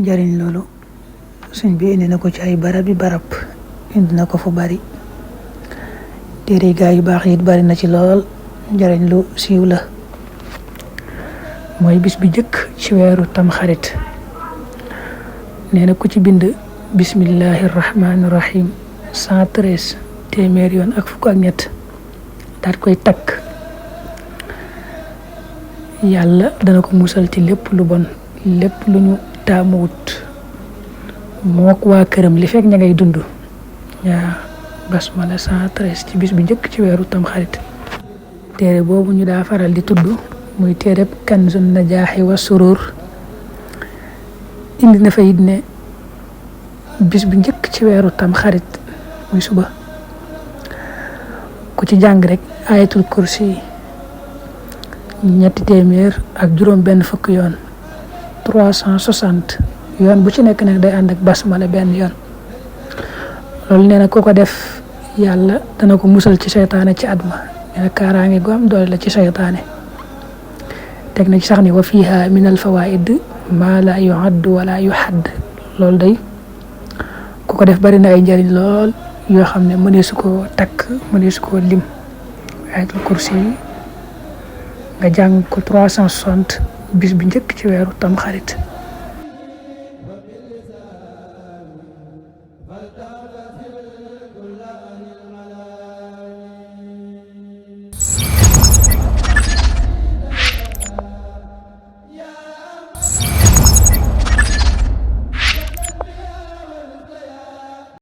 njariñ loolu sëñ bi indi na ko ci ay barab indi na ko fu bari téere gaa yu baax it bari na ci lool. njariñ lu siiw la mooy bis bi jëkk ci weeru tamxarit nee na ku ci bind bismillahi rahmaani rahim 113 téeméer yoon ak fukk ak ñett daat koy takk yàlla dana ko musal ci lépp lu bon lépp lu ñu taamuwut mook waa këram li fekk ña ngay dund yaa basmala 113 ci bis bi njëkk ci weeru tamxarit. téere boobu ñu daa faral di tudd muy téereb Kanzun Najaahi wa Surur indi na fa it ne bis bi njëkk ci weeru tamxarit muy suba ku ci jàng rek ayatul kursi 360 yoon 360 yoon bu ci nekk nag day ànd ak basmala benn yoon loolu nee na ku ko def yàlla dana ko musal ci seytaane ci at ma nee na kaaraange gu am doole la ci seytaane teg na ci sax ni wa fiha min al fawaid ma la yuaddu wala yuhadd loolu day ku ko def bari na ay njëriñ lool yoo xam ne mëneesu koo takk mëneesu koo lim ayatul kursi nga jàng ko 360 bis bi njëkk ci weeru tamxarit